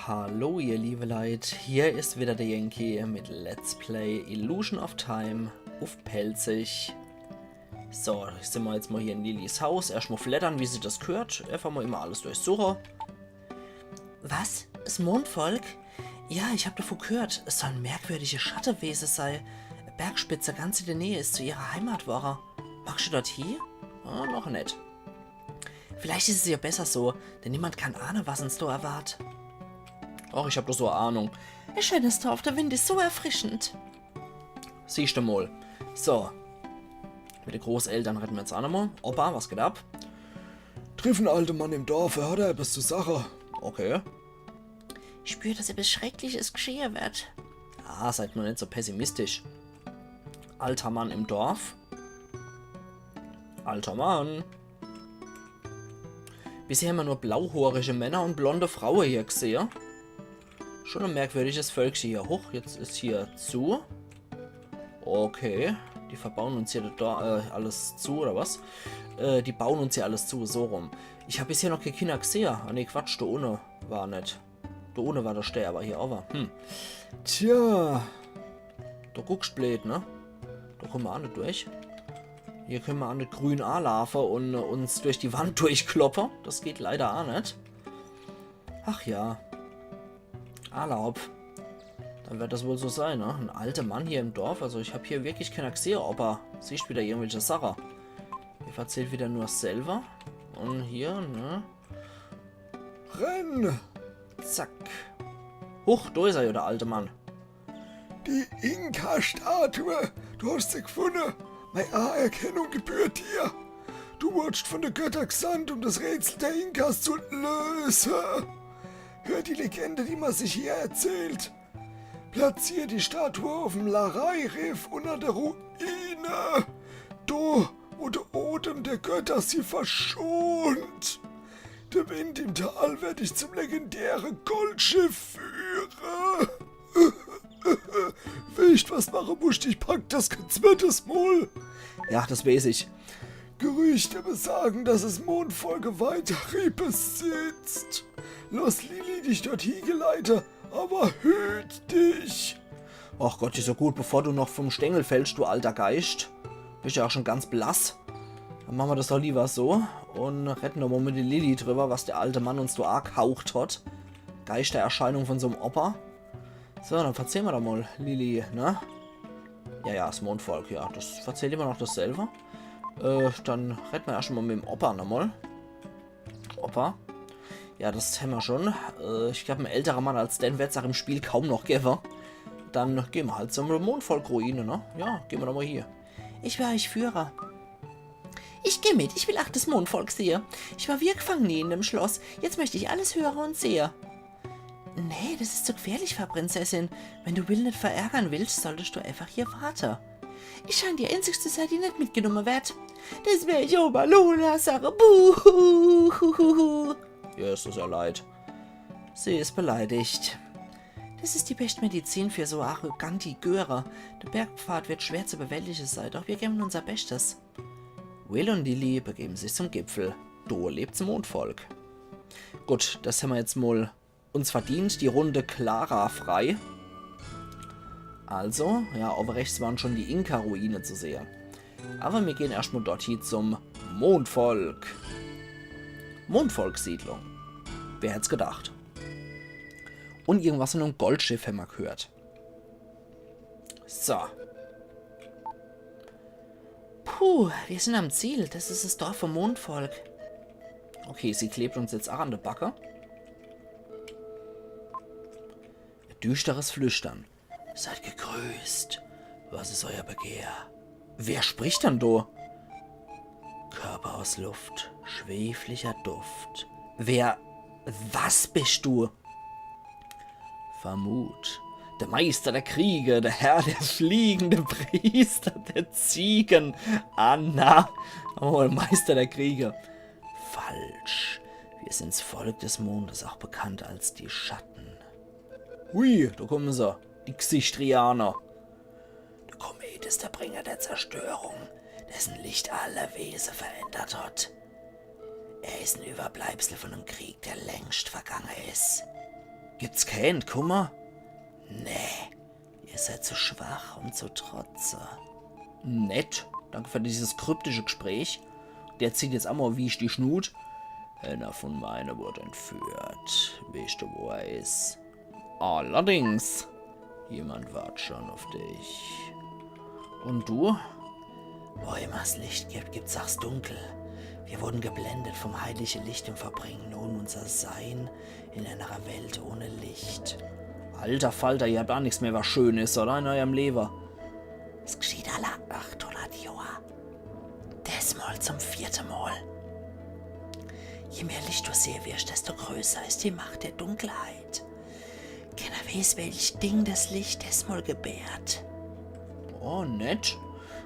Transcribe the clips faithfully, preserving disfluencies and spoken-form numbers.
Hallo ihr liebe Leit, hier is wieder der Yankee mit Let's Play Illusion of Time uff Pälzisch. So, sin mer jetzt mol hier in Lillys Haus. Erscht mol fleddern, wie sich des g'hört. Eefach mol immer alles durchsuche. Was? S Mondvolk? Ja, ich hab davon g'hört. Es soll e merkwürdiges Schattewese sei. E Bergspitze ganz in der Näh is zu ihrer Heimat worre. Magsch du dort hie? Ah, noch net. Vielleicht is es jo besser so, denn niemand kann ahne, was uns do erwart. Och, ich hab doch so e Ahnung. E scheenes Dorf, der Wind is so erfrischend. Siehscht du mol. So. Mit de Großeltern redde mer jetzt aa nochmol. Opa, was geht ab? Triff en alte Mann im Dorf, er hat da ebbes zu sache. Okay. Ich spür, dass ebbes Schreckliches g'schehe werd. Ah, seid mol net so pessimistisch. Alter Mann im Dorf. Alter Mann. Bisher hämmer nur blauhoorige Männer un blonde Fraue hier g'sehe. Schun e merkwürdiges Völkche hier. Huch, jetzt is hier zu. Okay, die verbauen uns hier do, äh, alles zu, oder was? Äh, die bauen uns hier alles zu, so rum. Ich hab bisher noch kee Kinner g'sehe. Ah, nee, Quatsch, do unne war net. Do unne war der Stää, awwer hier owwe. Hm. Tja. Do guckscht bleed, ne? Do kumme mer aa net durch. Hier kenne mer aa net grün aalaafe un, äh, uns durch die Wand durchkloppe. Des geht leider aa net. Ach ja. Alla hopp. Dann werd des wohl so sei, ne? En alte Mann hier im Dorf. Also ich hab hier wirklich keener g'sehe, awwer siehscht wieder irgendwelche Sache. Der verzählt wieder nur selwer. Un hier, ne? Renn! Zack. Huch, do is er jo, der alte Mann. Die Inka-Statue, du hoscht se g'funne. Mei Anerkennung gebührt dir. Du wurdscht vun de Götter g'sandt, um des Rätsel der Inkas zu löse. Hör die Legende, die mer sich hier erzählt. Platzier die Statue uff'm Larai-Riff unner de Ruine. Do, wo de Odem der Götter sie verschont. De Wind im Tal werd dich zum legendäre Goldschiff führe. Weescht, was mer mache musst? Ich pack des kee zwette Mol. Ja, des weeß ich. Gerüchte besagen, dass es Mondvolk e Weiterrieh besitzt. Loss Lilly dich dort hiegeleite, awwer hüt dich. Ach Gott, is jo gut, bevor du noch vum Stengel fällscht, du alter Geischt. Bischt jo aa schun ganz blass. Dann mache mer des doch liewer so. Un redde nochmol mit de Lilly driwwer, was der alte Mann uns do aagehaucht hat. Geischtererscheinung vun so'm Opa. So, dann verzähl mer doch mol, Lilly, ne? Ja, ja, s Mondvolk, ja. Des verzählt immer noch desselwe. Äh, dann redde mer erscht mol mit'm Opa nochmol. Opa. Ja, des hämmer schun. Äh, ich glaab, en älterer Mann als den werd's aach im Spiel kaum noch gewwe. Dann gehn mer halt zur Mondvolk-Ruine, ne? Ja, gehn mer doch mol hie. Ich wer eich führe. Ich geh mit, ich will aach des Mondvolk sehe. Ich war wie gefange in dem Schloss. Jetzt möcht ich alles höre un sehe. Nee, des is zu g'fährlich fer e Prinzessin. Wenn du Will net verärgere willscht, solltescht du eefach hier warte. Ich schein die Einzigste zu sei, die net mitgenomme werd. Des wer ich Oma Lola sache. Buhuhuhu. Ja, es dut ehr leid. Sie is beleidigt. Des is die bescht Medizin fer so arrogante Göre. De Bergpfad werd schwer zu bewältige sei, doch mir gewwe unser Beschtes. Will un Lilly begewwe sich zum Gipfel. Do lebt's Mondvolk. Gut, des hämmer jetzt mol uns verdient, die Runde. Clara frei. Also, ja, owwe rechts ware schun die Inka-Ruine zu sehe. Awwer mir gehn erscht mol dort hie zum Mondvolk. Mondvolk-Siedlung. Wer hätt's gedacht? Un irgendwas vun em Goldschiff hämmer g'hört. So. Puh, mir sin am Ziel. Des is des Dorf vum Mondvolk. Okay, sie klebt uns jetzt aach an de Backe. Düsteres Flüstern. Seid gegrüßt. Was is euer Begehr? Wer spricht dann do? Körper aus Luft, schweflicher Duft. Wer, was bischt du? Vermut. Der Meister der Kriege, der Herr der fliegenden Priester, der Ziegen. Anna. Oh, Meister der Kriege. Falsch. Wir sin's Volk des Mondes, auch bekannt als die Schatten. Hui, do kumme se. Die G'sichtrianer. Der Komet is der Bringer der Zerstörung, dessen Licht alle Wese verändert hat. Er is en Überbleibsel von em Krieg, der längst vergange is. Gibt's kä Entkumme? Nee, ihr seid zu schwach, um zu trotze. Nett. Danke für dieses kryptische Gespräch. Der zieht jetzt emol wie ich die Schnut. Einer von meine wurde entführt. Weescht du, wo er is? Allerdings. Jemand wart schon auf dich. Und du? Wo immer's Licht gibt, gibt's auch 's Dunkel. Wir wurden geblendet vom heilige Licht und verbringen nun unser Sein in einer Welt ohne Licht. Alter Falter, ihr habt aa nix mehr, was schön is, oder? In eurem Lewe. Es geschieht alle achthundert Johr. Desmol zum vierte Mol. Je mehr Licht du sehe wirst, desto größer ist die Macht der Dunkelheit. Kenner weeß, welch Ding das Licht desmol gebärt. Oh, nett.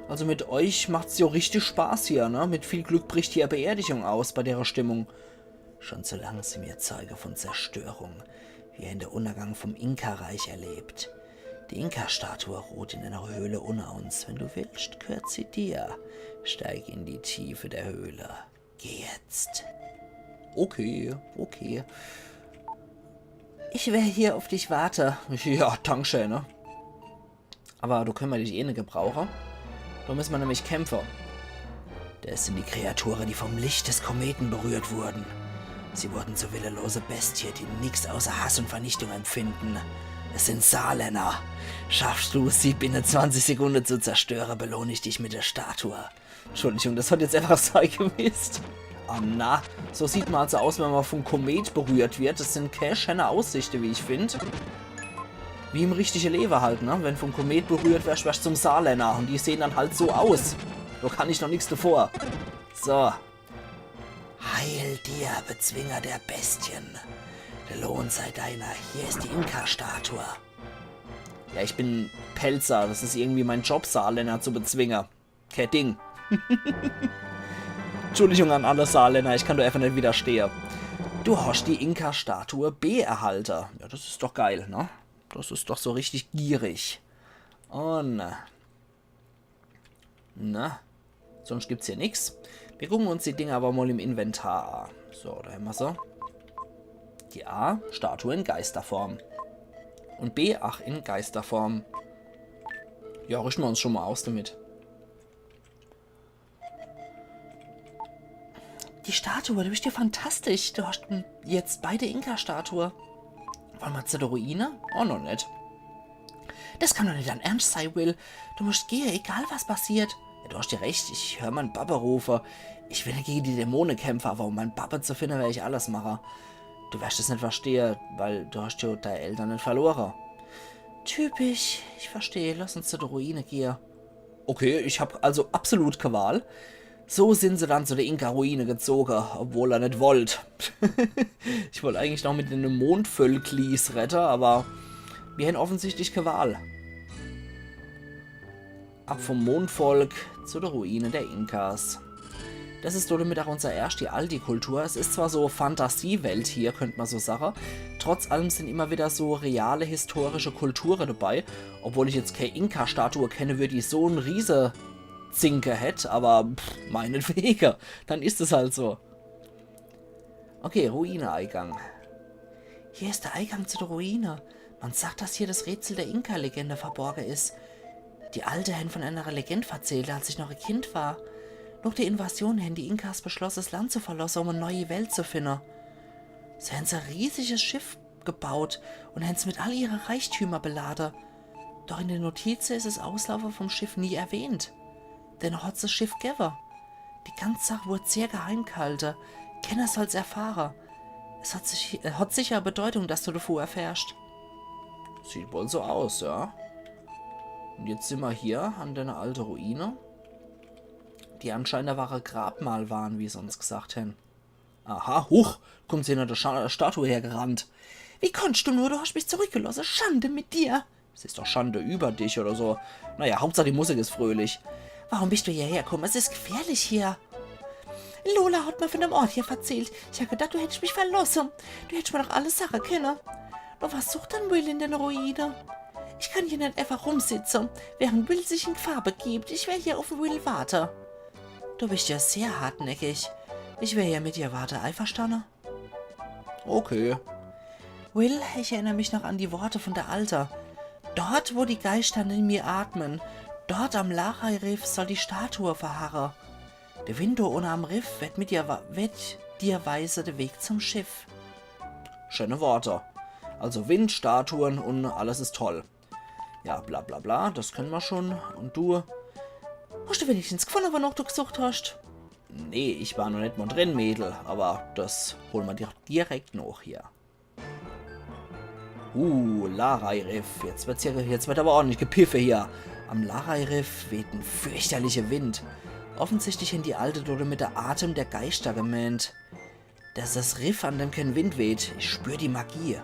Also mit euch macht's jo richtig Spaß hier, ne? Mit viel Glück bricht hier e Beerdigung aus bei derer Stimmung. Schon zu lang sind wir Zeuge von Zerstörung, wie ein der Untergang vom Inka-Reich erlebt. Die Inka-Statue ruht in einer Höhle unter uns. Wenn du willst, gehört sie dir. Steig in die Tiefe der Höhle. Geh jetzt. Okay, okay. Ich wer hier auf dich warte. Ja, dankschee, ne? Aber do kenne mer dich eh net gebrauche. Do müsse mer nämlich kämpfe. Das sind die Kreature, die vom Licht des Kometen berührt wurden. Sie wurden zu willelose Bestie, die nix außer Hass und Vernichtung empfinden. Es sind Saarlänner. Schaffst du, sie binnen zwanzig Sekunde zu zerstöre, belohne ich dich mit der Statue. Entschuldigung, das hat jetzt einfach sei gewisst. Ah na, so sieht mer also aus, wenn mer vom Komet berührt wird. Das sind kä schäne Aussichte, wie ich find. Wie im richtige Lewe halt, ne? Wenn vom Komet berührt wersch, wersch zum Saarlänner. Und die sehen dann halt so aus. Do kann ich noch nix davor. So. Heil dir, Bezwinger der Bestien. Der Lohn sei deiner. Hier ist die Inka-Statue. Ja, ich bin Pälzer. Das is irgendwie mein Job, Saarlänner zu bezwinge. Kä Ding. Entschuldigung an alle Saarlänner, ich kann do einfach net widerstehe. Du hast die Inka-Statue B erhalte. Ja, das is doch geil, ne? Das is doch so richtig gierig. Und, na, sonst gibt's hier nix. Wir gucken uns die Dinger aber mal im Inventar an. So, do hämmer se. Die A, Statue in Geisterform. Und B, ach, in Geisterform. Ja, rüschte mer uns schon mal aus damit. Die Statue, du bist ja fantastisch. Du hast m-, jetzt beide Inka-Statue. Wolle mer zu der Ruine? Oh, noch net. Das kann doch net dein Ernst sei, Will. Du musst gehe, egal was passiert. Ja, du hast ja recht, ich hör mein Babbe rufe. Ich will gege die Dämone kämpfe, aber um mein Babbe zu finde, wer ich alles mache. Du werst es net verstehe, weil du hast ja dei Eltern net verlore. Typisch, ich verstehe. Lass uns zu der Ruine gehe. Okay, ich hab also absolut kä Wahl. So sin se dann zu der Inka-Ruine gezoge, obwohl er net wollt. Ich wollt eigentlich noch mit dene Mondvölklis redde, aber mir hen offensichtlich kä Wahl. Ab vom Mondvolk zu der Ruine der Inkas. Das is somit auch unser erschti Aldi-Kultur. Es is zwar so Fantasiewelt hier, könnt mer so sache. Trotz allem sin immer wieder so reale historische Kulture dabei. Obwohl ich jetzt kä Inka-Statue kenne würd, die so en Riesezinke hätt, aber pff, meinetwege. Dann is es halt so. Okay, Ruine-Eigang. Hier is der Eigang zu der Ruine. Man sagt, dass hier das Rätsel der Inka-Legende verborge is. Die Alte hen von enere Legend verzählt, als ich noch e Kind war. Noch der Invasion hen die Inkas beschloss, das Land zu verlosse, um e neie Welt zu finde. Sie hen so e riesiges Schiff gebaut und hen's mit all ihre Reichtümer belade. Doch in de Notize is es Auslaufe vom Schiff nie erwähnt. Dennoch hat's das Schiff gewwe. Die ganze Sach wurd sehr geheim gehalte. Kenner soll's erfahre. Es hat, sich, äh, hat sicher Bedeutung, dass du davon erfährst. Sieht wohl so aus, ja. Und jetzt sin mer hier an dene alte Ruine, die anscheinend e wahre Grabmal waren, wie se uns gesagt hen. Aha, huch, kommt se hinner der Scha Statue hergerannt. Wie kannst du nur? Du hast mich zurückgelosse. Schande mit dir. Es is doch Schande über dich oder so. Naja, Hauptsach die Musik is fröhlich. Warum bist du hierher gekommen? Es is gefährlich hier. Lola hat mir von dem Ort hier verzählt. Ich hab gedacht, du hättest mich verlosse. Du hättest mir doch alles sage kenne. Nur was sucht dann Will in dene Ruine? Ich kann hier net einfach rumsitze, während Will sich in Gefahr begibt. Ich wer hier auf Will warte. Du bist ja sehr hartnäckig. Ich wer hier mit dir warte, einverstande? Okay. Will, ich erinner mich noch an die Worte von der Alte. Dort, wo die Geister in mir atmen, dort am Lahai-Riff soll die Statue verharre. De Wind do unne am Riff wird mit dir wa-, wird dir weise de Weg zum Schiff. Schöne Worte. Also Wind, Statuen und alles is toll. Ja, bla bla bla, das kenne ma schon. Und du? Hast du wenigstens gefunne, wonach du gesucht hast? Nee, ich war noch net mal drin, Mädel, aber das hol ma dir direkt noch hier. Uh, Lahai-Riff. Jetzt wird's hier, jetzt wird aber ordentlich gepiffe hier. Am Lahai-Riff weht en fürchterliche Wind. Offensichtlich hen die Alte dort mit de Atem der Geister gemeent. Das is das Riff, an dem kein Wind weht. Ich spür die Magie.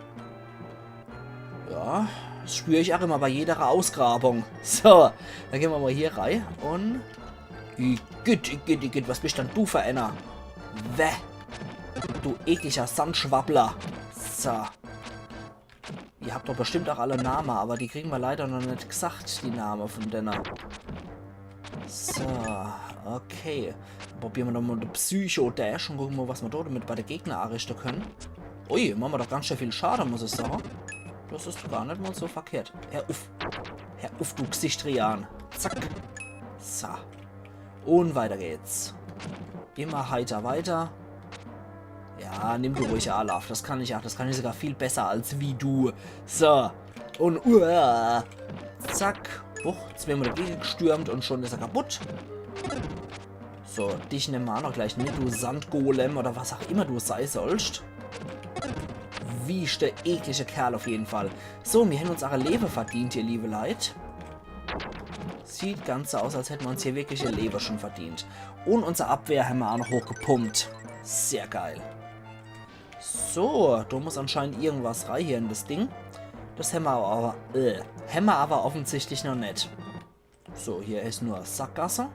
Ja, das spür ich auch immer bei jeder Ausgrabung. So, dann gehn ma mal hier rei und Igitt, igitt, igitt, was bist dann du für einer? Wäh. Du ekliger Sandschwabbler. So. Ihr habt doch bestimmt auch alle Name, aber die kriegen ma leider noch net gesagt, die Name von denne. So, okay. Probiere ma doch mal de Psycho-Dash und gucke ma, was ma dort mit bei de Gegner anrichte kenne. Ui, mache ma doch ganz schön viel Schade, muss ich sage. Das is gar net mal so verkehrt. Hör uff. Hör uff, du Gesichtrian. Zack. So. Und weiter geht's. Immer heiter weiter. Ja, nimm du ruhig Anlauf. Das kann ich auch. Das kann ich sogar viel besser als wie du. So. Und uah, zack. Huch, zweimal dagegen gestürmt und schon is er kaputt. So, dich nemme ma auch noch gleich mit, du Sandgolem oder was auch immer du sei sollst. Wie is der eklige Kerl auf jeden Fall. So, mir hen uns auch e Lewe verdient, ihr liebe Leit. Sieht ganz so aus, als hätte ma uns hier wirklich e Lewe schon verdient. Und unser Abwehr hemmer auch noch hochgepumpt. Sehr geil. So, do muss anscheinend irgendwas rei hier in das Ding. Das hemmer aber, äh, hemmer aber offensichtlich noch net. So, hier is nur Sackgasse.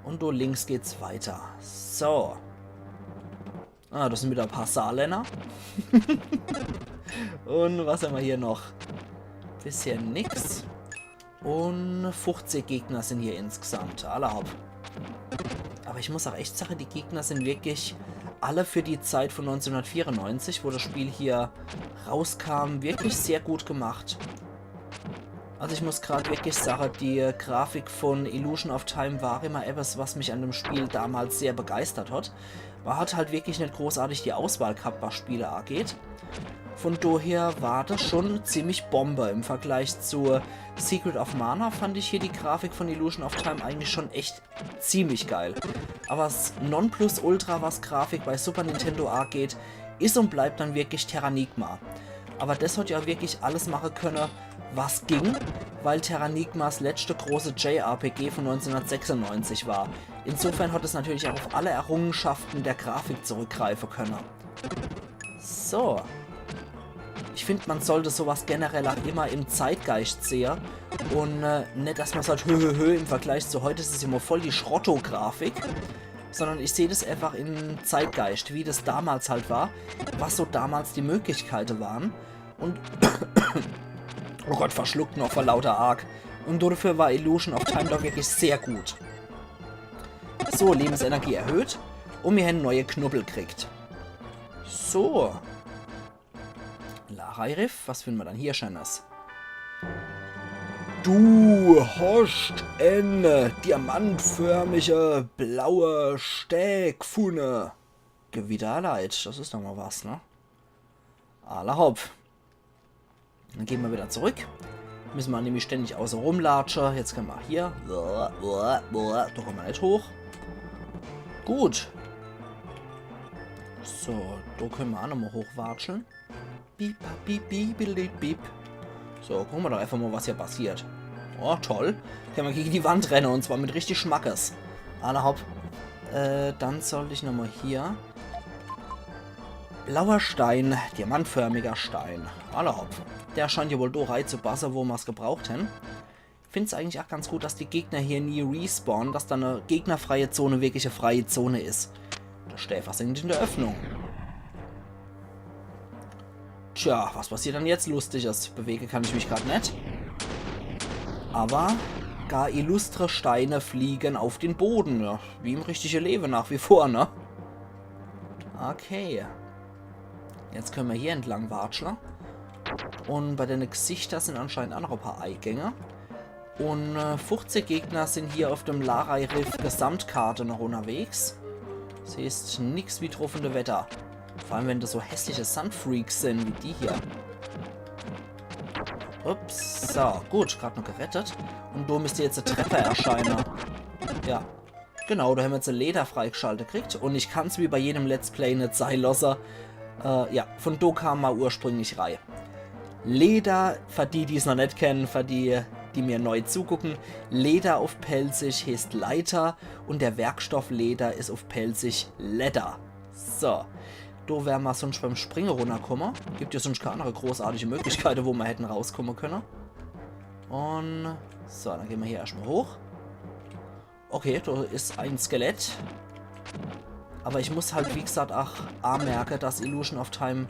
Und do links geht's weiter. So. Ah, das sind wieder e paar Saarlänner. Und was hemmer hier noch? Bisher nix. Und fuchzig Gegner sind hier insgesamt. Alla hopp. Aber ich muss auch echt sagen, die Gegner sind wirklich alle für die Zeit von neunzehnhundertvierundneunzig, wo das Spiel hier rauskam, wirklich sehr gut gemacht. Also ich muss grad wirklich sagen, die Grafik von Illusion of Time war immer etwas, was mich an dem Spiel damals sehr begeistert hat. Ma hat halt wirklich net großartig die Auswahl gehabt, was Spiele angeht. Von daher war das schon ziemlich Bombe im Vergleich zu Secret of Mana, fand ich hier die Grafik von Illusion of Time eigentlich schon echt ziemlich geil. Aber das Nonplusultra, was Grafik bei Super Nintendo angeht, is und bleibt dann wirklich Terranigma. Aber das hat ja wirklich alles machen können, was ging, weil Terranigma das letzte große J R P G von neunzehnhundertsechsundneunzig war. Insofern hat es natürlich auch auf alle Errungenschaften der Grafik zurückgreifen können. So. Ich find, man sollte sowas generell auch immer im Zeitgeist sehen. Und äh, net, dass man sagt, hö, hö, hö, im Vergleich zu heute is es immer voll die Schrotto-Grafik. Sondern ich seh das einfach im Zeitgeist, wie das damals halt war, was so damals die Möglichkeiten waren. Und oh Gott, verschluckt noch vor lauter Arg. Und dafür war Illusion of Time doch wirklich sehr gut. So, Lebensenergie erhöht. Und mir hen neue Knubbel kriegt. So. Lahai-Riff, was finden wir dann hier Schönes? Du hast en diamantförmige blaue Stää gfunne. Gewidderleit, das is doch mal was, ne? Alla hopp. Dann gehn ma wieder zurück. Müssen ma nämlich ständig auße rumlatsche. Jetzt könne ma hier. Boah, boah, boah. Do komme ma net hoch. Gut. So, do könne ma auch nochmal hochwatscheln. Piep, piep, piep, piep, piep. So, gucke ma doch einfach mal, was hier passiert. Oh, toll. Könne ma gegen die Wand renne und zwar mit richtig Schmackes. Alla hopp. Äh, dann sollt ich nochmal hier. Blauer Stein, diamantförmiger Stein. Alla hopp. Der scheint ja wohl do reizupasse, wo ma's gebraucht hen. Find's eigentlich auch ganz gut, dass die Gegner hier nie respawnen, dass dann e gegnerfreie Zone wirklich e freie Zone is. Der Stää versinkt in der Öffnung. Tja, was passiert dann jetzt Lustiges? Bewege kann ich mich grad net. Aber gar illustre Steine fliegen auf den Boden. Ja, wie im richtige Lewe nach wie vor, ne? Okay. Jetzt könne mer hier entlang watschle. Un bei dene Gesichter sin anscheinend aa noch e paar Eigänge. Un äh, fuchzig Gegner sin hier uff dem Lahrai Rift Gesamtkarte noch unnerwegs. Des heeßt nix wie druff in de Wetter. Vor allem, wenn des so hässliche Sandfreaks sin wie die hier. Ups, so, gut, grad noch gerettet. Un do misst jetzt e Treffer erscheine. Ja. Genau, do hämmer jetzt e Leder freigschalte kriegt. Un ich kann's wie bei jedem Let's Play net sei losse. Äh, ja, vun do kam ma ursprünglich rei. Leder, fer die, die's noch net kenne, fer die, die mir neu zugucke, Leder uff Pälzisch heeßt Leiter un de Werkstoff Leder is uff Pälzisch Ledder. So, do wär ma sunscht beim Springe runnerkomme. Gibt jo sunscht kee annere großartige Möglichkeite, wo ma hätte rauskomme könne. Un so, dann gehn ma hier erscht ma hoch. Okay, do is e Skelett. Awwer ich muss halt, wie gesagt, ach amerke, dass Illusion of Time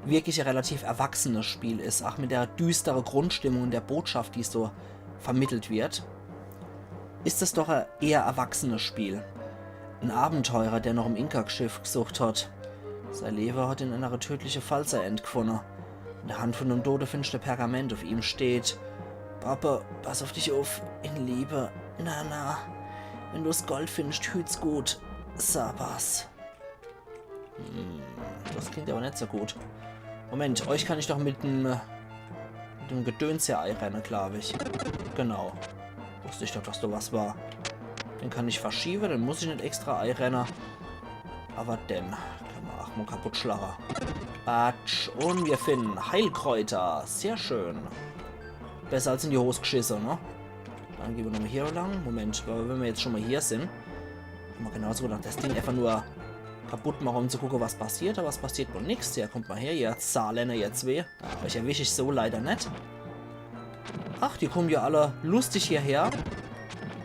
wirklich e relativ erwachsenes Spiel is. Ach mit de düstere Grundstimmung un de Botschaft, die so vermittelt werd, is es doch e eher erwachsenes Spiel. En Abenteurer, der noch em Inka-Schiff gesucht hat. Sei Lewe hat in ennere tödliche Fall sei End gefunne. In de Hand vun em Dode findscht de Pergament, uff em steht: Pappe, pass uff dich uff, in Liebe, Nana. Wenn du's Gold findscht, hüt's gut. Sabas. Hm, des klingt awwer net so gut. Moment, euch kann ich doch mit dem, äh, mit dem Gedöns hier eirenne, glaab ich. Genau. Wusst ich doch, dass do was war. Den kann ich verschiewe, den muss ich net extra eirenne. Awwer den kenne ma ach mo kaputt schlage. Batsch. Un mir finne Heilkräuter. Sehr schön. Besser als in die Hos geschisse, ne? Dann gehn ma nochmo hier lang. Moment, awwer wenn ma jetzt schun mo hier sin, kann ma genauso gut des Ding äfach nur kaputt mache, um zu gucke, was passiert. Awwer es passiert wohl nix. Ja, kommt mo her, ihr Saarlänner, ihr zwee. Ah, euch erwisch ich so leider net. Ach, die kommen jo alle lustig hierher,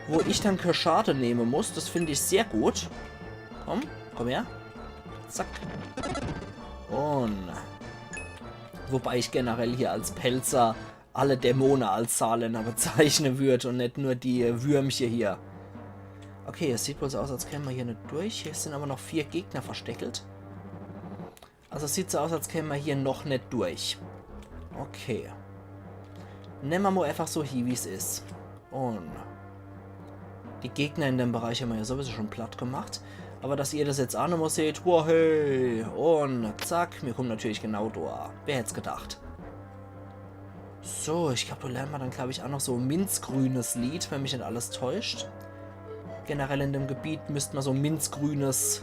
wo ich dann kee Schade nemme muss. Des find ich sehr gut. Komm, komm her. Zack. Un wobei ich generell hier als Pälzer alle Dämone als Saarlänner bezeichne würd un net nur die Würmche hier. Okay, es sieht wohl so aus, als käme ma hier net durch. Hier sin awwer noch vier Gegner versteckelt. Also es sieht so aus, als käme ma hier noch net durch. Okay. Nemme ma mo äfach so hie, wie's is. Un die Gegner in dem Bereich hämmer jo sowieso schun platt gemacht. Awwer dass ihr des jetzt ach nochmo seht, wow, hey, un zack, mir kommen natürlich genau do a. Wer hätt's gedacht? So, ich glaab, do lerne ma dann, glaab ich, ach noch so e minzgrünes Lied, wenn mich net alles täuscht. Generell in dem Gebiet misst ma so e minzgrünes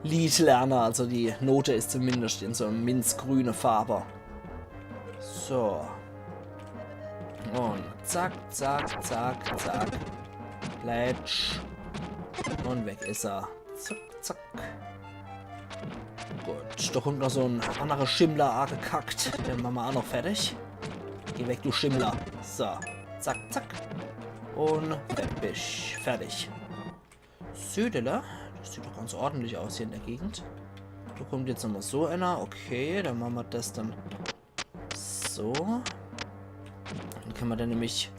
Lied lerne, also die Note is zumindescht in so e minzgrüne Farbe. So. Un zack, zack, zack, zack. Plätsch. Un weg is er. Zack, zack. Gut, do kommt noch so en annere Schimmler agekackt. Den mache ma ach noch fertig. Geh weg, du Schimmler. So, zack, zack. Un weg bisch. Fertig. Südele. Des sieht doch ganz ordentlich aus hier in de Gegend. Do kommt jetzt nochmo so ener. Okay, dann mache ma des dann so. Dann kenne ma den nämlich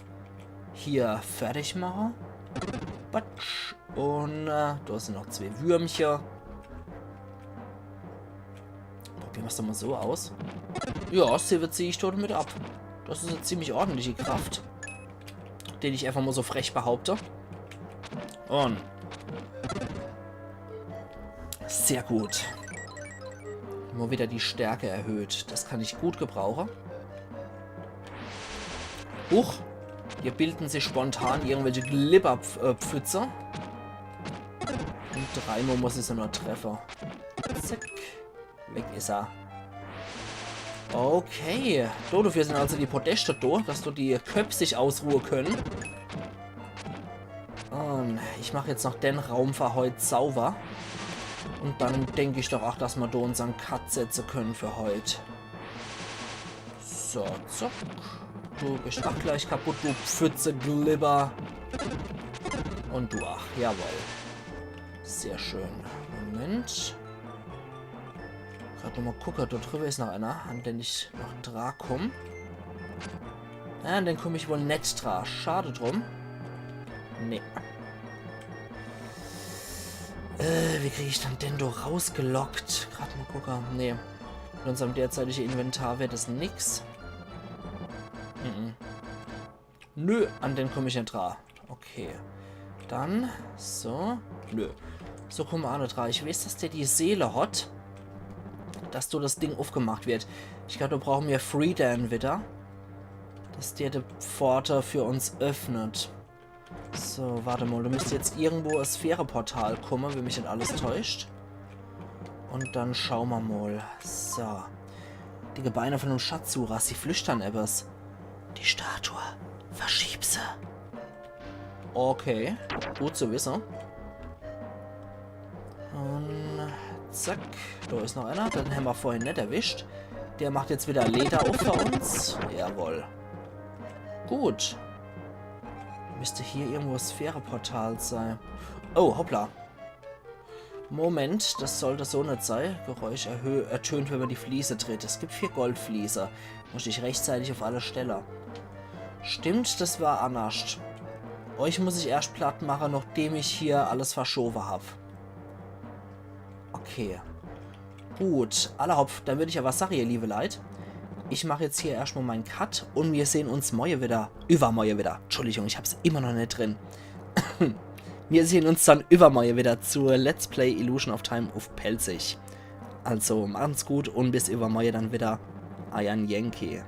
hier fertig mache. Batsch. Un äh, do sin noch zwee Würmche. Probiere ma's doch mo so aus. Ja, siwwe zieh ich do mit ab. Des is e ziemlich ordentliche Kraft, den ich äfach mo so frech behaupte. Un sehr gut. Mo wieder die Stärke erhöht. Des kann ich gut gebrauche. Huch. Hier bilden sich spontan irgendwelche Glibberpfütze. Un dreimo muss ich se nur treffe. Zack. Weg is er. Okay. Do, dofür sin also die Podeschte do, dass do die Köpp sich ausruhe kenne. Un ich mach jetzt noch den Raum für heut sauber. Un dann denk ich doch ach, dass ma do unsern Cut setze kenne für heut. So, zack. Du bisch ach gleich kaputt, du Pfütze Glibber. Un du ach, jawoll. Sehr schön. Moment. Grad nochmo gucke, do driwwe is noch ener, an den ich noch dra komm. Ja, an den komm ich wohl net dra. Schade drum. Nee. Äh, wie krieg ich dann den do rausgelockt? Grad mo gucke. Nee. Mit unserm derzeitige Inventar werd es nix. Mhm. Nö, an den komm ich net dra. Okay. Dann, so. Nö. So komm mer aa net dra. Ich weeß, dass der die Seele hat, dass do das Ding uffgemacht werd. Ich glaab, do brauche mer Freedan widder. Dass der die Pforte für uns öffnet. So, wart mol. Do müsst jetzt irgendwo e Sphäreportal kumme, wenn mich net alles täuscht. Un dann schau mer mol. So. Die Gebeine von dem Schatzsucher, sie flüstern etwas. Die Statue. Verschieb se. Okay, gut zu wisse. Un zack, do is noch einer. Den hämmer vorhin net erwischt. Der macht jetzt widder Leder uff für uns. Jawohl. Gut. Müsst hier irgendwo e Sphäreportal sei. Oh, hoppla. Moment, das sollt so net sei. Geräusch erhö ertönt, wenn mer die Fliese tritt. Es gibt vier Goldfliese. Muss ich rechtzeitig uff alle Stelle. Stimmt, das war annerscht. Euch muss ich erscht platt mache, nochdem ich hier alles verschowe hab. Okay. Gut, alla hopp, dann würd ich awwer sache, ihr liewe Leit, ich mach jetzt hier erscht mol mein Cut un mir sehn uns moie widder. Iwwermoie widder. Entschuldigung, ich hab's immer noch net drin. Mir sehn uns dann iwwermoie widder zu Let's Play Illusion of Time uff Pälzisch. Also, machen's gut un bis iwwermoie dann widder. Eier Yankee.